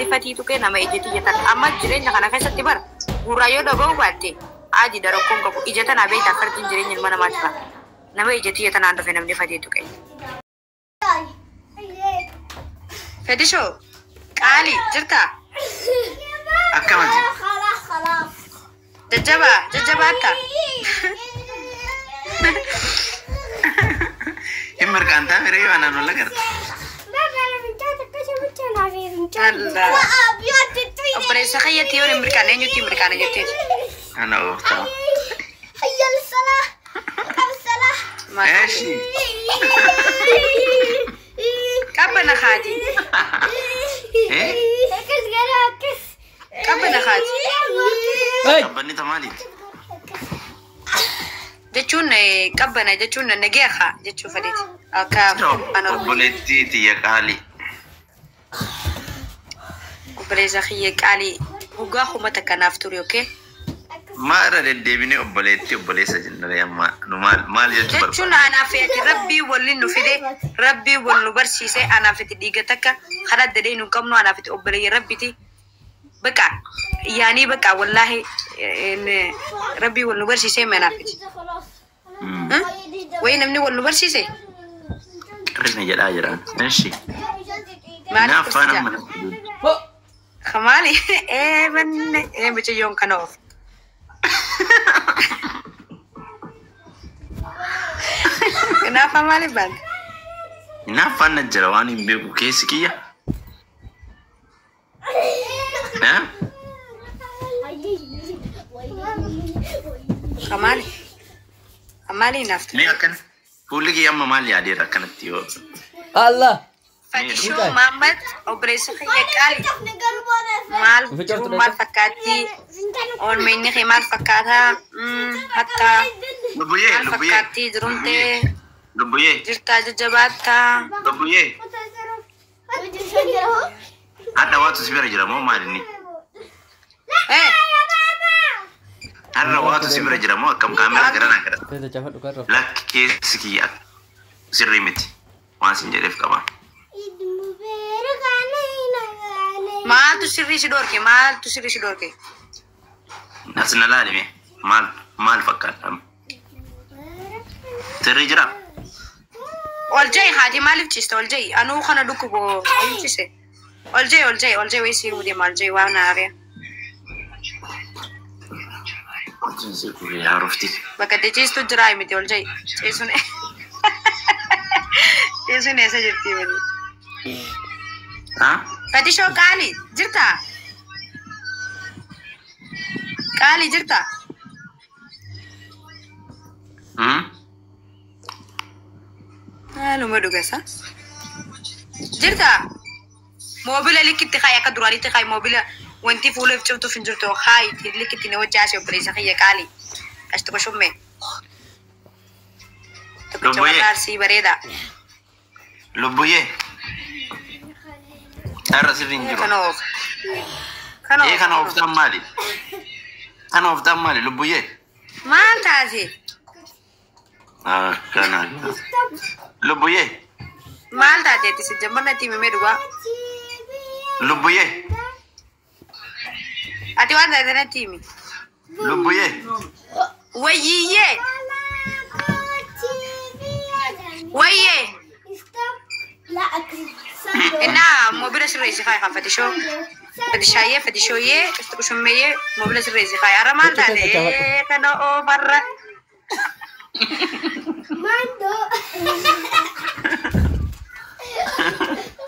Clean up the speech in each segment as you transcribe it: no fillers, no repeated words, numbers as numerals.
Namni fatii tuqee nama ija tiyya tan amma jireenya kana keessatti bara gurraa yoo dhaga'uu baatte adiidha rakkoon qabu ija tanaa beektaa fardiin jireenya ilma namaati fa'a. Nama ija tiyya tanaan dhufe namni fatii tuqe. Fedishoo qaali jirtaa? Akkamati? Jajjabaa jajjabaattaa? Hin mirqaantaa miree yoo anaan wal agarta. Allah. Obboleessa kiyyatti yoo hin mirqaane eenyutti hin mirqaane jetteeti. Ana ooftaa. Eeshi. Qabbana haati. Eh? Qabbana haati. Hey! Qabbanni tamaaliiti. Jechuun qabbana jechuun nagee haa jechuu fedheeti. Akka afaan Oromoo. Obboleettii tiyya qaalii. Obboleessa kiyya qaalii dhugaa uummata kanaaf ture okay? Maa irra deddeebinee obboleettii obboleessa jennee amma nu maal maal jechuu Jechuun barbaadna? anaaf ati rabbii waliin nu fide rabbii wal nu barsiise anaaf ati dhiiga takka karaa dadee nu qabnu anaaf ati obboleeyya rabbiiti. Baqa yaanii baqa wallaahi rabbii wal nu barsiise anaaf ati. Wayi namni wal nu barsiise Qirrina jedhaa jiraan. Eeshi. maaliif Hinaaffaan tursiisa? amma Ho! Maali? Ee manne ee mucayyoon kana of. Hinaaffaa maaliif baante? Hinaaffaan na jira waan hin beeku keessi kiyya. Eh? Maali? Maali hinaafte? Mee akkana fuulli kiyya amma maal yaadeera akkanatti yoo. Allah! Fatishuu Mahammad obboleessa kiyya qaali maal jiruun maal fakkaatti? Oolmeenni kee maal fakkaataa? Hatta Lubbuyyee maal lubbuyyee. fakkaatti jiruun tee Lubbuyyee jirtaa jajjabaattaa? lubbuyyee. Hadha waatu si bira jira moo maal inni? Eh, Har'a waatu si bira jira moo akkam kaameraa garanaa gara? Fedha chaafadhu karra. Lakki keessi kiyya sirrii miti waan sin jedheef qaba. Maaltu sirrii si dhorke? Maaltu sirrii si dhorke? As na laalime maal maal fakkaata? Sirrii jira? Ol ja'i haati maaliif ciiste? Ol ja'i anuu kana dhukkubo ol ciise. Ol ja'i ol ja'i ol ja'i wayii siiruu deema ol ja'i waan haariya. Haarofti. Bakka itti ciistu jira miti ol ja'i. Ciisuun ciisuun eessa jirti malee? Haa? Fatishoo qaali jirtaa? Qaali jirtaa? Haaluma dhugasa. Jirtaa? Moobila likkitti kaayi akka duraanitti kaayi moobila wanti fuula if cimtuuf hin jirtu kaayi likkitti na wajji haasa'e obboleessa kiyya qaali. Qashti qoshumme. Tokkicha Lubbuyyee. warra arsii bareeda. Lubbuyyee. Har'a sirrii hin jiru. Kana oof. Kana Ee oof. kana ooftaan maali? Kana ooftaan maali lubbuyyee? Maal taate? Akkana. Lubbuyyee. Maal taate ati si jammarna itti himimee dhugaa? Lubbuyyee. Ati waan taate natti himi. Lubbuyyee. Wayyiyyee. Wayyee. Innaa moobila sirreessi kaayi kan fatishoo. Fatishaayyee fatishooyyee qashti qushummeeyyee moobila sirreessi kaayi. Har'a maal taate? Ee kana oofarra.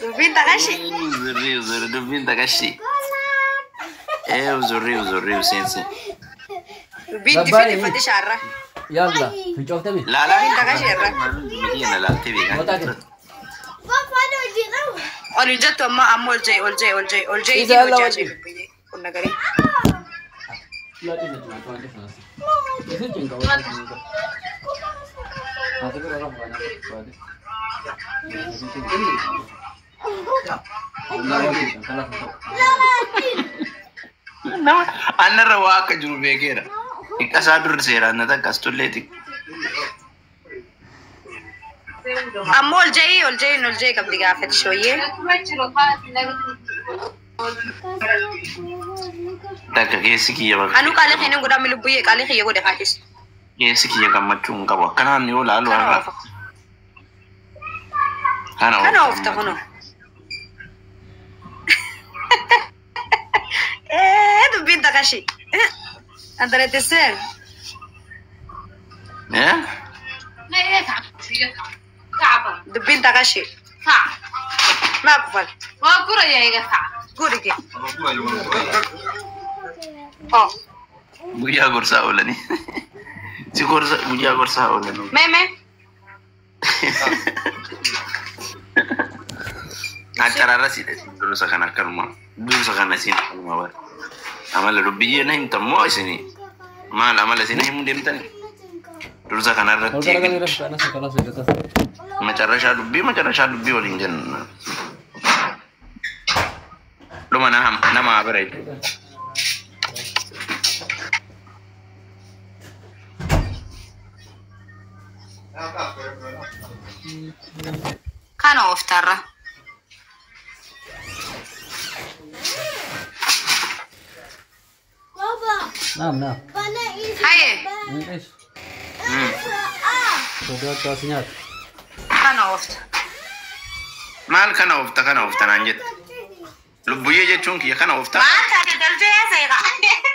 Dubbiin taqashi. Zurrii zurrii dubbiin taqashi. Ee zurrii zurrii seensi. Dubbiin Babbaani. tifiti fatishaarra. Yalla! Fincooftami? Laalaa. Dubbiin taqashi irra. Biyya na laaltee beekaa. Mataa kee. Ol hin jettu amma amma ol ja'i ol ja'i ol ja'i ol ja'i Isa ittiin alla hojjaa wajjin. ja'i lubbiyyee. Kun nagarii. Nama annarra waa akka jiru beekeera. Xiqqasaa dur seeraan na taqqas tullee xiqqaa. Amma ol ja'i ol ja'i ol ja'i qabdi gaafa fatishooyyee. Takka keessi kiyya bakka. Anu qaalii kiyya godhaa lubbuyyee qaalii kiyya godhe kaatis. Keessi kiyya gammachuu hin qabu. Akkanaan yoo laalu Kana har'a. oofa. Kana Kana oofta oofta kunoo. Eh, dubbiin takashi. Antaleteseen. Eh? Dubbiin takashi. Maa kufal. Gurige. Oh. Guyyaa gorsaa oolanii. Si gorsa guyyaa gorsaa oolanii. Mee mee. Acharaarra si dursa kana akkanuma. Dursa kana siin akkanuma bara. Amala dubbiyyee na himtan moo isinii? Maal amala isin himuu deemtani? Dursa kana Ol irratti garagalii rafi kanas kanas kanas. Macarrashaa dubbii waliin jenna. Dhuma nama haa bira jechuudha. Kana ooftarra. Naam naam. Haye. Eesh. Sodaa akka si nyaata. Kana oofta. Maal kana oofta kana oofta naan jette? Lubbuyyee jechuun kiyya kana oofta. Maal taate tolchee seeqa.